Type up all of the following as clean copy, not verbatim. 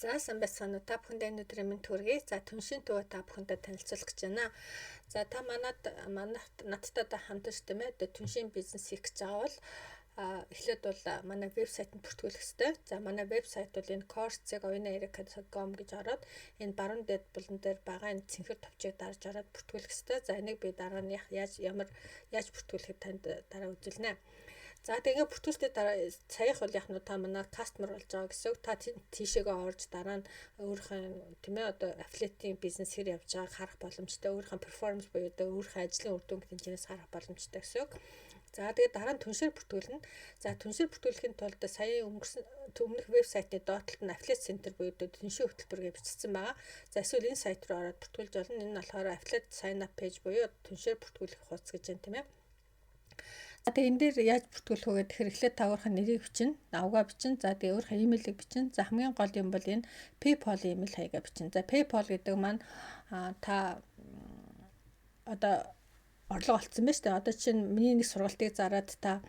За, сайн байцгаана уу? Та бүхэндээ энэ өдрийн мэнд хүргэе. За, Түншийн төв та бүхэндээ танилцуулах гэж байна. За, та манад манайх надтай одоо хамтарч, тийм ээ, одоо түншийн бизнес хийх гэж байгаа бол эхлээд бол манай вебсайтанд бүртгүүлэх ёстой. За, манай вебсайт бол энэ course.oyunaerika.com гэж ороод энэ баруун дээд булан дээр байгаа энэ цэнхэр товчийг дарж ороод бүртгүүлэх ёстой. За, энийг би дараа нь яаж ямар яаж бүртгүүлэхэд танд дараа үзүүлнэ. За, тэгээ бүртгүүлсний дараа саях бол яг нь та манай customer болж байгаа гэсэн үг. Та тийшээгээ орж дараа нь өөрийнхөө, тийм ээ, одоо affiliate-ийн бизнес хэр явж байгааг харах боломжтой. Өөрийнхөө performance буюу одоо өөрийнхөө ажлын үр дүнг тэнцэнээс харах боломжтой гэсэн үг. За, тэгээ дараа нь түншээр бүртгүүлнэ. За, түншээр бүртгүүлэхийн тулд сая өнгөрсөн өмнөх вебсайтны доод талд нь affiliate center буюу түншийн хөтөлбөр гэж бичсэн байгаа. За, эсвэл энэ сайт руу ороод бүртгүүлж болно. Энэ нь болохоор affiliate sign up page буюу түншээр бүртгүүлэх хуудас гэж байна, тийм ээ. За, тэгээ энэ дээр яаж бүртгүүлэх вэ гэхээр эхлээд та өөрийнхөө нэрийг бичнэ, авгаа бичнэ. За, тэгээ өөрийнхөө имэйлийг бичнэ. За, хамгийн гол юм бол энэ PayPal имэйл хаягаа бичнэ. За, PayPal гэдэг маань та одоо орлого олцсон байна шүү дээ. Одоо чинь миний нэг сургалтыг зараад та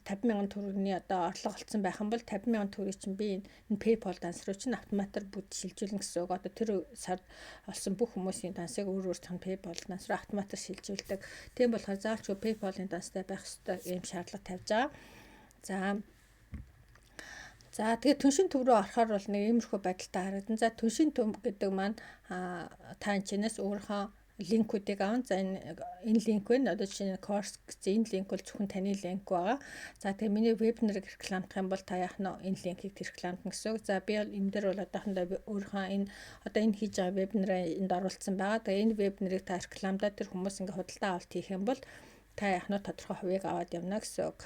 50 мянган төгрөгийн одоо орлого олцсон байх юм бол 50 мянган төгрөгийг чинь би энэ PayPal данс руу чинь автоматар бүгд шилжүүлнэ гэсэн үг. Одоо тэр сард олсон бүх хүмүүсийн дансыг өөр өөртөө PayPal данс руу автоматар шилжүүлдэг. Тийм болохоор заавалчгүй PayPal-ын данстай байх ёстой ийм шаардлага тавьж байгаа. За, тэгээ түншин төв рүү орохоор бол нэг иймэрхүү байдалтай харагдана. За, түншин төв гэдэг маань та энэ чинээс өөрийнхөө линкүүдийг аван, за, энэ линк байна. Одоо жишээ нь course гэсэн энэ линк бол зөвхөн таны линк байгаа. За, тэгээ миний вебинарыг рекламдах юм бол та яах нь энэ линкийг рекламдна гэсэн үг. За, би бол энэ дээр бол одоохондоо өөрийнхөө энэ одоо энэ хийж байгаа вебинараа энд оруулсан байгаа. Тэгээ энэ вебинарыг та рекламдаад тэр хүмүүс ингээ худалдаа авалт хийх юм бол та яах нь тодорхой хувийг аваад явна гэсэн үг.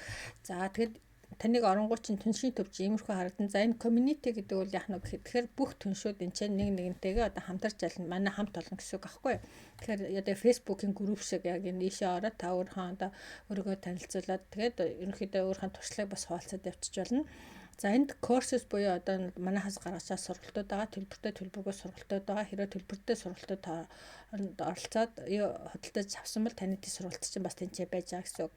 За, тэгэд таныг оронгууд чинь түншийн төв чинь иймэрхүү харагдан. За, энэ community гэдэг бол яах нь гэхээр бүх түншүүд энэ чинь нэг нэгнтэйгээ одоо хамтарч ялна. Манай хамт олон гэсэн үг аахгүй юу? Тэгэхээр одоо Facebook-ийн групп шиг яг энэ ийшээ ороод та өөрийнхөө одоо өөрийгөө танилцуулаад, тэгээд ерөнхийдөө өөрийнхөө туршлагыг бас хуваалцаад явчих болно. За, энд courses буюу одоо манайхаас гаргаж байгаа сургалтууд байгаа, төлбөртэй, төлбөргүй сургалтууд байгаа. Хэрвээ төлбөртэй сургалтууд оролцоод худалдаж авсан бол таны тийм сургалт чинь бас тэнцээ байж байгаа гэсэн үг.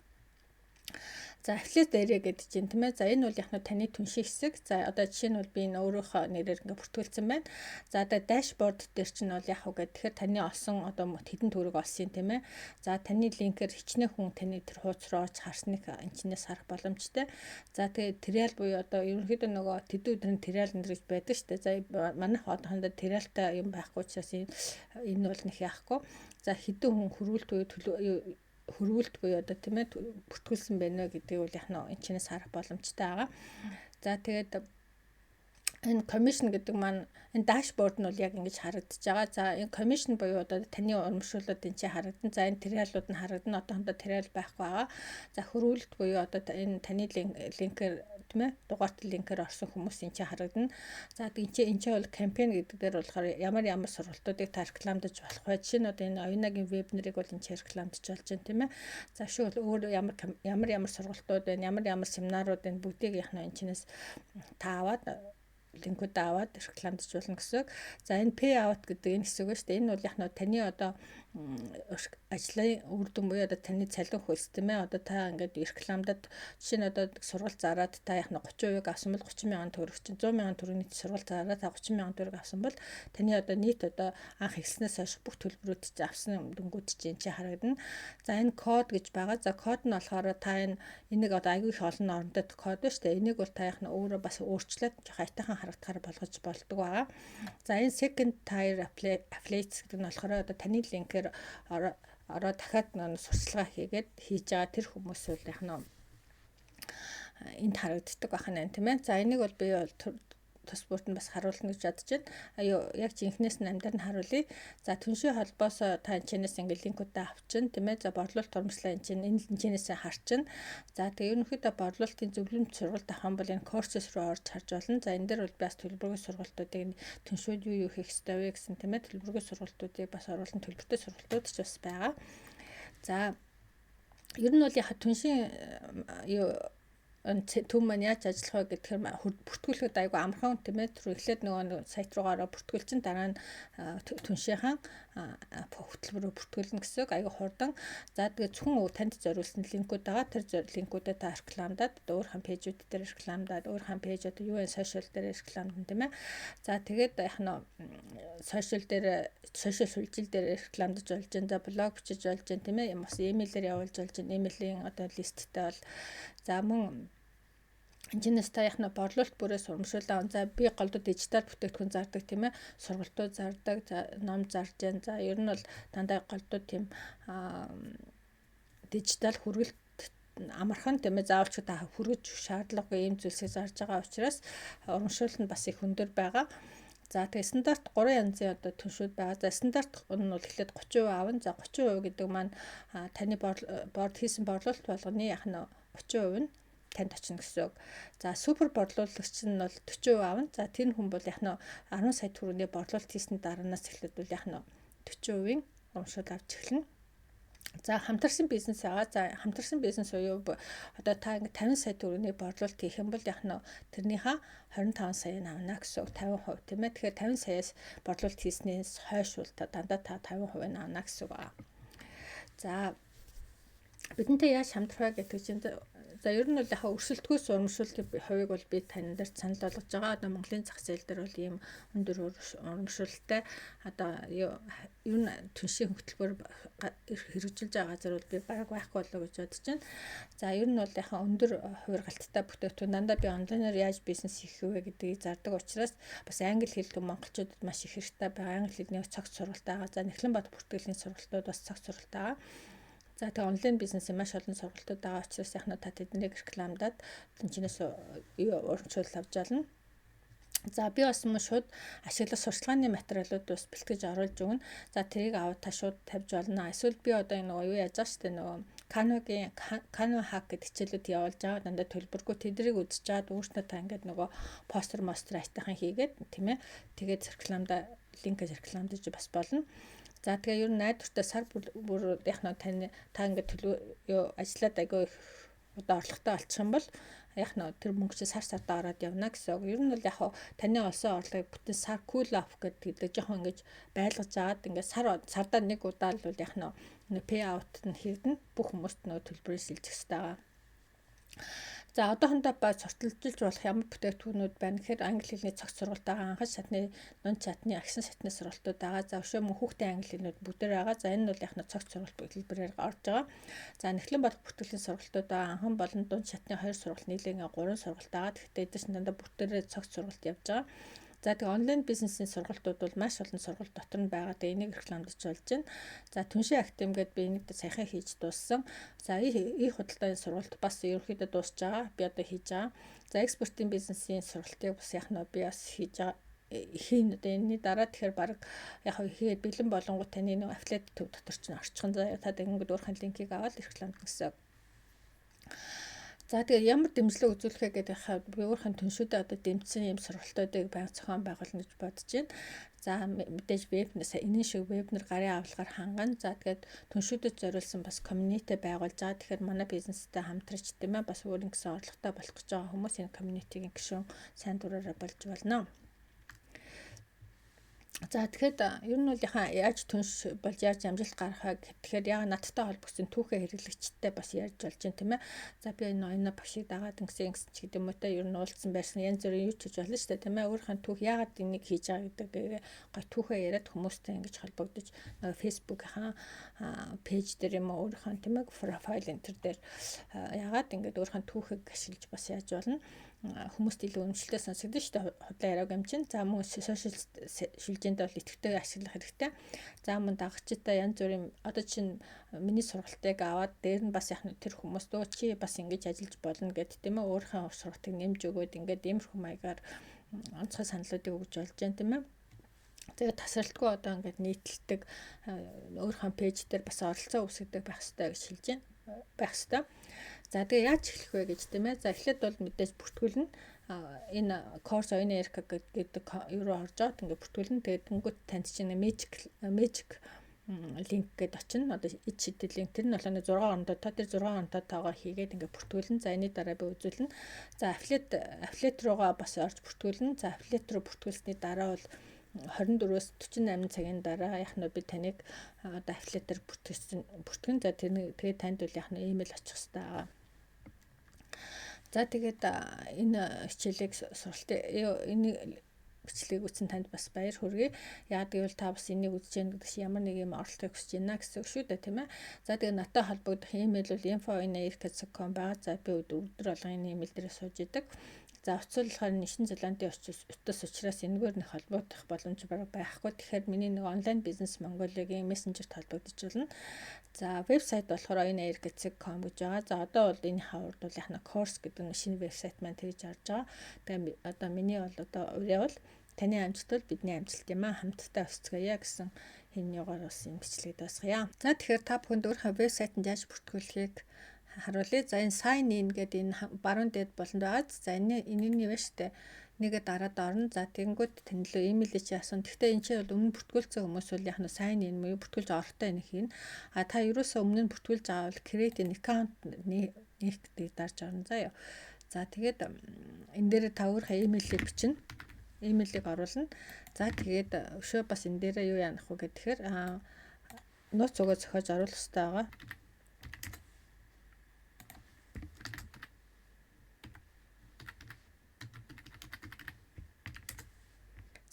За, affiliate area гэдэг чинь, тийм ээ. За, энэ бол яг нь таны түншийн хэсэг. За, одоо жишээ нь бол би энэ өөрийнхөө нэрээр ингээ бүртгүүлсэн байна. За, одоо dashboard дээр чинь бол яг уу гэхээр таны олсон одоо хэдэн төгрөг олсон, тийм ээ. За, таны линкээр хичнээн хүн таны тэр хуудас руу орж харсныг энэ чинээс харах боломжтой. За, тэгээ trial буюу одоо ерөнхийдөө нөгөө тэдэн өдрийн trial энэ гэж байдаг шүү дээ. За, манайх одоохондоо trial тай юм байхгүй учраас энэ бол нэг яахгүй. За, хэдэн хүн хөрвүүлт буюу төлөө хөрвүүлт буюу одоо, тийм ээ, бүртгүүлсэн байна вэ гэдгийг бол яг нь энэ чинээс харах боломжтой байгаа. За, тэгээд энэ commission гэдэг маань энэ dashboard нь бол яг ингэж харагдаж байгаа. За, энэ commission буюу одоо таны урамшууллууд энэ чинь харагдана. За, энэ trial ууд нь харагдана. Одоохондоо trial байхгүй байгаа. За, хөрвүүлэлт буюу одоо энэ таны линкээр, тийм ээ, дугаарт линкээр орсон хүмүүс энэ чинь харагдана. За, энэ чинь бол кампань гэдэг дээр болохоор ямар ямар сургалтуудыг та рекламдаж болох вэ? Жишээ нь одоо энэ Оюунагийн вебинарыг бол энэ чинь рекламдаж болж байна, тийм ээ. За, шүүл өөр ямар ямар ямар сургалтууд байна, ямар ямар семинарууд байна, бүгдийг яг нь энэ чинээс та аваад линкүүд аваад рекламдаж болно гэсэн үг. За, энэ pay out гэдэг энэ хэсэг ба шүү дээ. Энэ бол яг нь таны одоо ажлын үр дүн буюу одоо таны цалин хөлс, тийм ээ. Одоо та ингээд рекламдад жишээ нь одоо сургалт зараад та яг нь 30% авсан бол 30 мянган төгрөг чинь 100 мянган төгрөгийн сургалт зараад та 30 мянган төгрөг авсан бол таны одоо нийт одоо анх эхэлснээс хойш бүх төлбөрүүд чинь авсан дүнгууд чинь чи харагдана. За, энэ код гэж байгаа. За, код нь болохоор та энийг одоо аягүй их олон оронтой код ба шүү дээ. Энийг бол та яг нь өөрөө бас өөрчлөөд жоох аятайхан харагдахаар болгож болдог байгаа. За, энэ second tier affiliates гэдэг нь болохоор одоо таны линкээр ороо дахиад сурчлагаа хийгээд хийж байгаа тэр хүмүүс бол яг нь энд харагддаг байх нь, тийм ээ. За, энийг бол би бол тус бүрт нь бас харуулна гэж бодож байна. Аюу, яг жинхнээс нь амьдар нь харуулъя. За, түншийн холбоос та энэ чинээс ингээ линкүүдээ авчин, тийм ээ. За, борлуулалт урамшлаа энэ чинь энэ чинээс харчин. За, тэгээ ерөнхийдөө борлуулалтын зөвлөмж сургалт авах юм бол энэ courses руу орж харж болно. За, энэ дээр бол бас төлбөргүй сургалтуудыг түншүүд юу юу хийх ёстой вэ гэсэн, тийм ээ, төлбөргүй сургалтуудыг бас оруулан төлбөртэй сургалтууд ч бас байгаа. За, ер нь бол яг түншийн юу Төв маань яаж ажиллах вэ гэхээр бүртгүүлэхэд айгүй амархан, тийм ээ. Тэр эхлээд нөгөө сайт руугаараа бүртгүүл чинь дараа нь түншийнхаа хөтөлбөрөөр бүртгүүлнэ гэсэн үг, айгүй хурдан. За, тэгээ зөвхөн танд зориулсан линкүүд байгаа. Тэр линкүүдэд та рекламдаад, өөрийнхөө page үүд дээр рекламдаад, өөрийнхөө page одоо юу вэ, social дээр рекламдан, тийм ээ. За, тэгээд яг нь social дээр, social сүлжил дээр рекламдаж болж байна. За, блог бичиж болж байна, тийм ээ. Бас имэйлээр явуулж болж байна. Имэйлийн одоо list тэй бол. За, мөн энэчнээс та яг нь борлуулалт бүрээс урамшуулаа. За, би голдуу дижитал бүтээгдэхүүн зардаг, тийм ээ. Сургалтууд зардаг, за, ном зарж байна. За, ер нь бол дандаа голдуу тийм дижитал хүргэлт амархан, тийм ээ, заавал ч та хүргэж шаардлагагүй ийм зүйлсийг зарж байгаа учраас урамшуулал нь бас их өндөр байгаа. За, тэгээ стандарт 3 янзын одоо түншүүд байгаа. За, стандарт нь бол эхлээд 30% авна. За, 30% гэдэг маань таны борд хийсэн борлуулалт болгоны яг нь 30% нь танд очно гэсэн үг. За, супер борлуулагч нь бол 40% авна. За, тэр хүн бол яг нь 10 сая төгрөгийн борлуулалт хийсний дараанаас эхлээд бол яг нь 40%-ийн урамшуул авч эхэлнэ. За, хамтарсан бизнес байгаа. За, хамтарсан бизнес буюу одоо та ингэ 50 сая төгрөгийн борлуулалт хийх юм бол яг нь тэрнийхээ 25 саяыг авна гэсэн үг, 50%, тийм ээ. Тэгэхээр 50 саяас борлуулалт хийснээс хойш бол та дандаа та 50% нь авна гэсэн үг аа. За, бидэнтэй яаж хамтрах вэ гэдэг чинь, за, ер нь бол яг өрсөлдөхөөс урамшууллын хувийг бол би тань дээр санал болгож байгаа. Одоо Монголын зах зээл дээр бол ийм өндөр урамшуулалтай одоо ер нь түншийн хөтөлбөр хэрэгжүүлж байгаа газар бол би бараг байхгүй болоо гэж бодож байна. За, ер нь бол яг өндөр хувиргалттай бүтээгдэхүүн, дандаа би онлайнаар яаж бизнес хийх вэ гэдгийг зардаг учраас бас англи хэлдэг монголчуудад маш их хэрэгтэй байгаа. Англи хэлний цогц сургалт байгаа. За, Нэхлэн бат бүртгэлийн сургалтууд бас цогц сургалт байгаа. За, тэгээ онлайн бизнесийн маш олон сургалтууд байгаа учраас яг нь та тэднийг рекламдаад тэнчнээс урамшуул авч олно. За, би бас мөн шууд ашиглах сурчлагын материалууд бас бэлтгэж оруулж өгнө. За, тэрийг аваад та шууд тавьж болно. Эсвэл би одоо энэ нөгөө юу яаж байгаа штэ, нөгөө Canva-гийн Canva hack гэдэг хичээлүүд явуулж байгаа. Дандаа төлбөргүй, тэднийг үзэж чад өөртөө та ингээд нөгөө постэр мостер айтайхан хийгээд, тийм ээ. Тэгээд рекламда линкээр рекламдаж бас болно. За, тэгээ ер нь найдвартай сар бүр яг нь таны та ингээд төлөө юу ажиллаад айгүй их одоо орлоготой болчих юм бол яг нь тэр мөнгө чинь сар сардаа ороод явна гэсэн үг. Ер нь бол яг таны олсон орлогыг бүтэн сар cool off гэдэг жоохон ингэж байлгаж агаад ингээд сар сардаа нэг удаа л бол яг нь pay out нь хийгдэнэ. Бүх хүмүүст нөө төлбөрийг шилжих хэрэгтэй байгаа. За, одоохондоо ба сурталчилж болох ямар бүтээгдэхүүнүүд байна гэхээр англи хэлний цогц сургалт байгаа, анхан шатны, дунд шатны, агсан шатны сургалтууд байгаа. За, өшөө мөн хүүхдийн англи хэлнүүд бүгдээр байгаа. За, энэ нь бол яг нь цогц сургалт хөтөлбөрөөр орж байгаа. За, нэхлэн болох бүртгэлийн сургалтууд байгаа. Анхан болон дунд шатны хоёр сургалт, нийлээ гурван сургалт байгаа. Тэгэхдээ эдгээр чинь дандаа бүгдээрээ цогц сургалт явж байгаа. За, тэгээ онлайн бизнесийн сургалтууд бол маш олон сургалт дотор нь байгаа. Тэгээ энийг рекламдаж болж байна. За, түншийн актив гэдээ би энийг саяхан хийж дууссан. За, и худалдааны сургалт бас ерөнхийдөө дуусч байгаа. Би одоо хийж байгаа. За, экспортын бизнесийн сургалтыг бас яг нь би бас хийж байгаа хийн одоо энэний дараа. Тэгэхээр баг яг хийгээд бэлэн болонгууд таны нэг affiliate төв дотор чинь орчихсон. За, та тэгэнгүүт өөрийнхөө линкийг аваад рекламд гэсэн. За, тэгээ ямар дэмжлэг үзүүлэх вэ гэдэг хаа би өөрийнхөө түншүүдээ одоо дэмжсэн юм сургалтуудыг байнга зохион байгуулна гэж бодож байна. За, мэдээж веб энэ шиг вебинар гарын авлагаар хангана. За, тэгээд түншүүдэд зориулсан бас community байгуулж байгаа. Тэгэхээр манай бизнестэй хамтраж, тийм ээ, бас өөрийн гэсэн орлоготой болох гэж байгаа хүмүүс энэ community-гийн гишүүн сайн дураараа болж болно. За, тэгэхэд ер нь бол яхаа яаж түнш болж яаж амжилт гаргах вэ гэхээр яг надтай холбогдсон түүхээ хэрэглэгчтэй бас ярьж болж байна, тийм ээ. За, би энэ энэ багшийг дагаад ингэсэн ингэсэн ч гэдэг юм уу те, ер нь уулзсан байсан, янз бүрийн юу ч хийж болно шүү дээ, тийм ээ. Өөрийнхөө түүх, яагаад энийг хийж байгаа гэдэг гой түүхээ яриад хүмүүстэй ингэж холбогдож нөгөө Facebook-ийн page дээр юм уу, өөрийнхөө, тийм ээ, profile энэ төр дээр яагаад ингэж өөрийнхөө түүхийг ашиглаж бас яаж болно, хүмүүст илүү үнэмшилтэй сонсогдсон шүү дээ, худлаа яриаг юм чинь. За, мөн social шилжээнд бол идэвхтэй ашиглах хэрэгтэй. За, мөн дагагчтай янз бүрийн одоо чинь миний сургалтыг аваад дээр нь бас яг тэр хүмүүст өө чи бас ингэж ажиллаж болно гэд, тийм ээ, өөрийнхөө сургалтыг нэмж өгөөд ингээд иймэрхүү маягаар онцгой саналуудыг өгж болж байна, тийм ээ. Тэгээ тасралтгүй одоо ингээд нийтэлдэг, өөрийнхөө page дээр бас оролцоо үүсгэдэг байх хэрэгтэй гэж хэлж байна. Байх хэрэгтэй. За, тэгээ яаж эхлэх вэ гэж, тийм ээ. За, эхлээд бол мэдээж бүртгүүлнэ. Энэ course оюуны Эрка гэдэг юу руу орж аваад ингээд бүртгүүлнэ. Тэгээд тэнгүүт танд чинь Magic Magic Link гэдээ очино. Одоо HTTP link, тэр нь болохоор 6 онтой тоо, тэр 6 онтой тоогоо хийгээд ингээд бүртгүүлнэ. За, энэний дараа би үзүүлнэ. За, affiliate руугаа бас орж бүртгүүлнэ. За, affiliate руу бүртгүүлсний дараа бол 24-өөс 48 цагийн дараа яг нь би таныг одоо affiliate-ээр бүртгэсэн бүртгэн. За, тэр тэгээд танд бол яг нь имэйл очих хэрэгтэй байгаа. За, тэгээд энэ хичээлийг суралтын энэ бичлэгийг үзсэн танд бас баяр хүргэе. Яг гэвэл та бас энийг үзэж яах гэдэг чинь ямар нэг юм оролтыг хүсэж байна гэсэн үг шүү дээ, тийм ээ. За, тэгээ надтай холбогдох имэйл бол info@erk.com байгаа. За, би өдөр болгон энэ имэйл дээр сууж идэг. За, утас болохоор Шинэ Зеландын утас учраас энэгээр нэг холбогдох боломж байхгүй. Тэгэхээр миний нэг Онлайн бизнес Монголиагийн мессенжерт холбогдож болно. За, вебсайт болохоор onair.com гэж байгаа. За, одоо бол энэ хаврд бол яг нь course гэдэг нэг шинэ вебсайт маань тэгж орж байгаа. Тэгээ одоо миний бол одоо урья бол таны амжилт бол бидний амжилт юм аа. Хамтдаа өсцгээе гэсэн энэ югаар бас энэ бичлэгийг дуусгая. За, тэгэхээр та бүхэнд өөрийнхөө вебсайтанд яаж бүртгүүлэхийг харуулъя. За, энэ sign in гэдэг энэ баруун дээд болонд байгаа. За, энэ энэний байна штэ. Нэгэ дараад орно. За, тэгэнгүүт тань лөө имэйлээ чи асууна. Гэхдээ энэ чинь бол өмнө бүртгүүлсэн хүмүүс бол яг нь sign in буюу бүртгүүлж орохдоо энэ хийнэ. А та ерөөсөө өмнө нь бүртгүүлж байгаа бол create an account нээх гэдэг дарж орно заяа. За, тэгээд энэ дээр та өөрийнхөө имэйлээ бичнэ. Имэйлийг оруулна. За, тэгээд өшөө бас энэ дээрээ юу яанах вэ гэхээр нууц үгээ зохиож оруулах хэрэгтэй байгаа.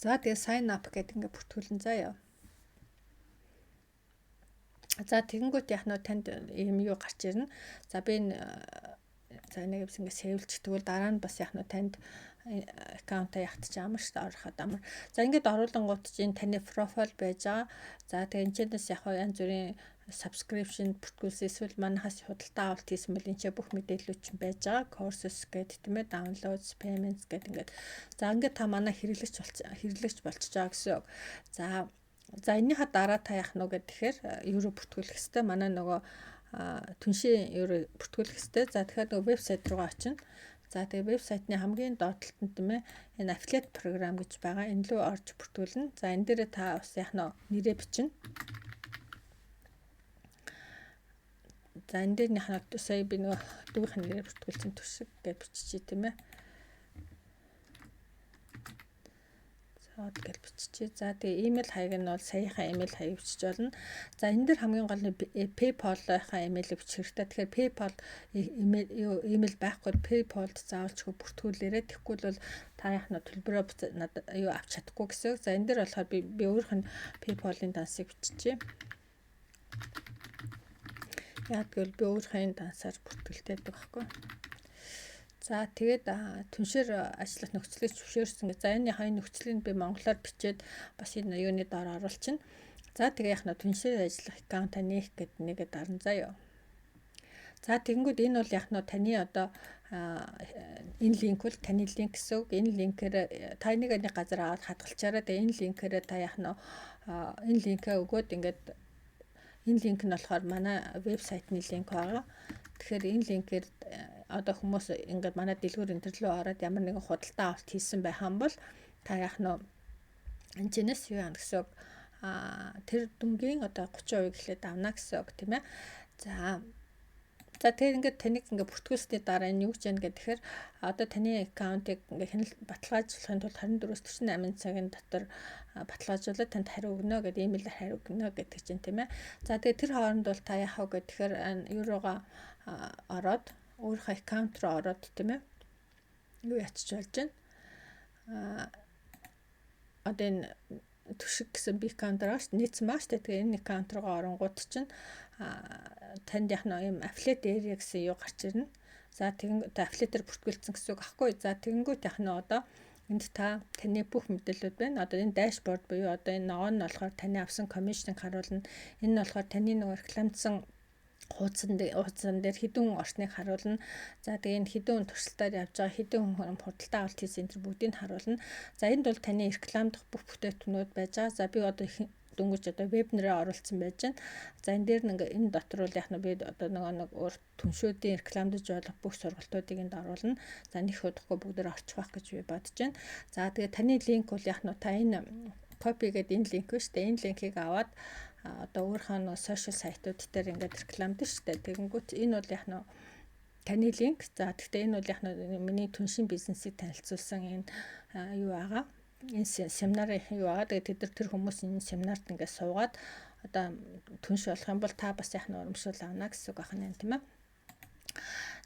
За, тэгээ sign up гэдэг ингээ бүртгүүлэн заяа. За, тэгэнгүүт яг нь танд ийм юу гарч ирнэ. За, би энэ, за, нэг юмс ингээ save лж, тэгвэл дараа нь бас яг нь танд account аа ягтчих амар шүү дээ, ороход амар. За, ингээд оруулангууд чинь таны profile байж байгаа. За, тэгээ энэ чэнэс яг янз бүрийн subscription бүртгүүлсэн, эсвэл манайхаас худалдаа авалт хийсэн бол энэ ч бүх мэдээллүүд чинь байж байгаа. Courses гэдэг, тийм ээ, downloads, payments гэдэг ингээд. За, ингээд та манай хэрэглэгч болчихж байгаа гэсэн үг. За, энэнийхээ дараа та яах нь вэ гэхээр евро бүртгүүлэх хэвээр манай нөгөө түншийн евро бүртгүүлэх хэвээр. За, тэгэхээр нөгөө вебсайт руугаа очино. За, тэгээ вебсайтны хамгийн доод талд нь, тийм ээ, энэ affiliate program гэж байгаа. Энэ лүү орж бүртгүүлнэ. За, энэ дээрээ та бас яг нь нэрээ бичнэ. За, энэ дээр нь сая би нөгөө дүүгийнх нь нэрээ бүртгүүлсэн, Төшиг гэж биччихье, тийм ээ. За, гэж биччихье. За, тэгээ имэйл хаяг нь бол саяхаа имэйл хаяг бичиж болно. За, энэ дээр хамгийн гол нь PayPal-ийнхаа имэйлийг бичих хэрэгтэй. Тэгэхээр PayPal имэйл юу имэйл байхгүй, PayPal-д заавалчгүй бүртгүүлээрэй. Тэгэхгүй бол та яах нь төлбөрөө надад юу авч чадахгүй гэсэн. За, энэ дээр болохоор би өөрийнх нь PayPal-ын дансыг биччихье. Яг гэвэл би өөрийнхөө энэ дансаар бүртгэлтэй байдаг байхгүй. За, тэгээд түншээр ажиллах нөхцөлийг зөвшөөрсөн гэж. За, энэ хоёр нөхцөлийг би монголоор бичээд бас энэ юуны доор оруулчихна. За, тэгээ яг нь түншээр ажиллах account аа нээх гэдэг нэгэ дарна заяа. За, тэгэнгүүт энэ бол яг нь таны одоо энэ link бол таны link гэсэн үг. Энэ link ээр та нэг нэг газар аваад хадгалчаараа. Тэгээ энэ link ээрээ та яг нь энэ link ээ өгөөд, ингээд энэ link нь болохоор манай вебсайтны link байгаа. Тэгэхээр энэ link ээр одоо хүмүүс ингээд манай дэлгүүр энэ рүү ороод ямар нэгэн худалдаа авалт хийсэн байх юм бол та яах нь энэ чинээс юу яана гэсэн үг, тэр дүнгийн одоо 30% эхлээд авна гэсэн үг, тийм ээ. За, тэгэхээр ингээд таныг ингээд бүртгүүлсний дараа энэ юу гэж яана гэхээр одоо таны account ыг ингээд хяналт баталгаажуулахын тулд 24-өөс 48 цагийн дотор баталгаажуулаад танд хариу өгнө гэдэг, имэйлээр хариу өгнө гэдэг чинь, тийм ээ. За, тэгээд тэр хооронд бол та яах вэ гэхээр юу руугаа ороод, өөрийнхөө account руу ороод, тийм ээ, юу ячиж болж байна. Одоо энэ Төшиг гэсэн би account байгаа шүү дээ. Нийцсэн байгаа шүү дээ. Тэгээ энэ account руугаа оронгууд чинь танд яг нэг юм affiliate area гэсэн юу гарч ирнэ. За, тэгэн affiliate-ээр бүртгүүлсэн гэсэн үг аахгүй. За, тэгэнгүүт яг нь одоо энд та таны бүх мэдээлэлүүд байна. Одоо энэ dashboard буюу одоо энэ ногоон нь болохоор таны авсан commission харуулна. Энэ нь болохоор таны нөгөө рекламдсан хуудсан дээр хэдэн хүн орсныг харуулна. За, тэгээ энэ хэдэн хүн туршилтаар явж байгаа, хэдэн хүн худалдаа авалт хийсэн, энэ төр бүгдийг харуулна. За, энд бол таны рекламдах бүх бүтээгдэхүүнүүд байж байгаа. За, би одоо дөнгөж одоо вебинараа оруулсан байж байна. За, энэ дээр ингээ энэ дотор бол яг нь би одоо нөгөө нэг өөр түншүүдийн рекламдаж болох бүх сургалтуудыг энд оруулна. За, нэг удахгүй бүгдээр орчих байх гэж би бодож байна. За, тэгээ таны link бол яг нь та энэ copy гэдэг энэ link шүү дээ. Энэ link ийг аваад одоо өөрийнхөө нөө social сайтууд дээр ингээд рекламдсан шүү дээ. Тэгэнгүүт энэ бол яг нөө таны линк. За, гэхдээ энэ бол яг миний түншийн бизнесийг танилцуулсан энэ юу байгаа. Энэ семинарын юу байгаа. Тэгээд тэд нар, тэр хүмүүс энэ семинарт ингээд суугаад одоо түнш болох юм бол та бас яг нь урамшуул авна гэсэн үг байна, тийм ээ.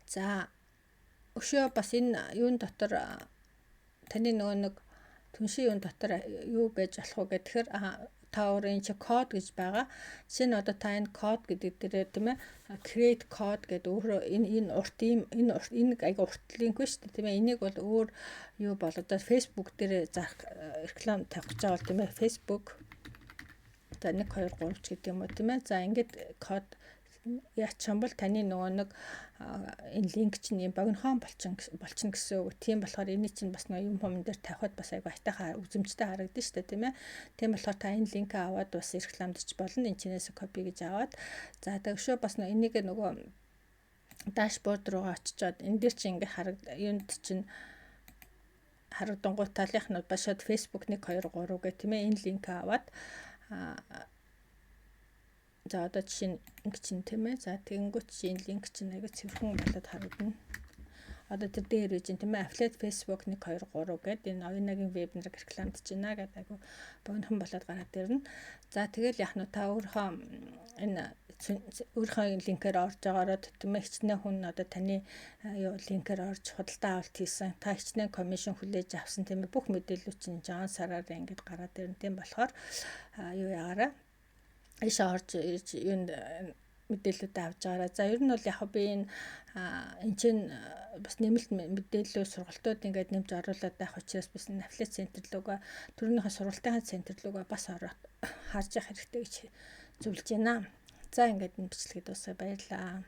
За, өшөө бас энэ юун дотор, таны нөгөө нэг түншийн юун дотор юу байж болох вэ гэхээр та өөрөө энэ чи код гэж байгаа. Жишээ нь одоо та энэ код гэдэг дээрээ, тийм ээ, create code гэдэг өөрөө энэ урт ийм энэ айгу урт линк ба шүү дээ, тийм ээ. Энийг бол өөр юу бол одоо Facebook дээр зарах, реклам тавих гэж байгаа бол, тийм ээ, Facebook за 1 2 3 ч гэдэг юм уу, тийм ээ. За, ингээд код яачих юм бол таны нөгөө нэг энэ линк чинь юм богинохон болчихно гэсэн үг. Тийм болохоор энийг чинь бас нөгөө юм хум дээр тавихад бас айгу айтайхаа үзэмжтэй харагдана шүү дээ, тийм ээ. Тийм болохоор та энэ линкээ аваад бас рекламдч болно. Энэ чинээс copy гэж аваад, за, тэгшөө бас нөгөө энийг нөгөө dashboard руугаа очичоод энэ дээр чинь ингээ харагд юунд чинь харагдангуут талынх нь бас шууд Facebook 1 2 3 гэх, тийм ээ, энэ линкээ аваад. За, одоо жишээ нь линк чинь, тийм ээ. За, тэгэнгүүт чи энэ линк чинь аяга цэвэрхэн болоод харагдана. Одоо тэр дээр үж, тийм ээ, affiliate Facebook 1 2 3 гэдэг энэ оюунагийн вебинар рекламдж байна гэдэг айгу богинохон болоод гараад ирнэ. За, тэгэл яг нь та өөрийнхөө энэ өөрийнхөө линкээр орж байгаараа, тийм ээ, хичнээн хүн одоо таны юу линкээр орж худалдаа авалт хийсэн, та хичнээн commission хүлээж авсан, тийм ээ, бүх мэдээлэл чинь жаан сараар ингээд гараад ирнэ. Тийм болохоор юу ягаараа ийшээ орж ирж юунд мэдээлэлүүд авч байгаараа. За, ер нь бол яг би энэ чинь бас нэмэлт мэдээлэл, сургалтууд ингээд нэмж оруулаад байх учраас бас энэ affiliate центр лүүгээ, төрөнийхөө сургалтын центр лүүгээ бас ороод харж явах хэрэгтэй гэж зөвлөж байна. За, ингээд энэ бичлэгийг дуусгая. Баярлалаа.